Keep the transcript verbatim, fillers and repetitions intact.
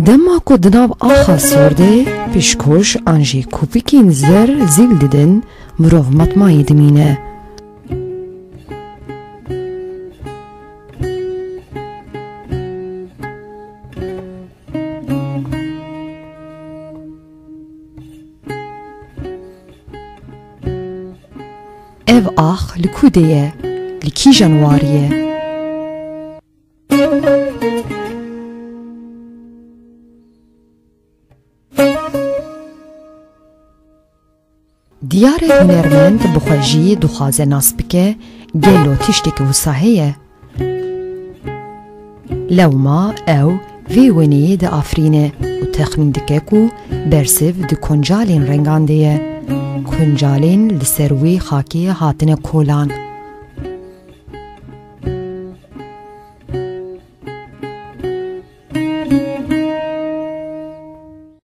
Dema ku di nav axa sor de pişkoş an jî kopikên zer zîl didin, mirov matmayî dimîne. Ev ax li ku de ye? Li kîjan warî ye? Diyar e hunermend bi xwe jî dixwaze nas bike, gelo tiştekî wisa heye? Lewma ew vê weneyê diafirîne û texmîn dike ku bersiv di kuncalên rengan de ye. Kuncalên li ser wê xakê hatine kolan.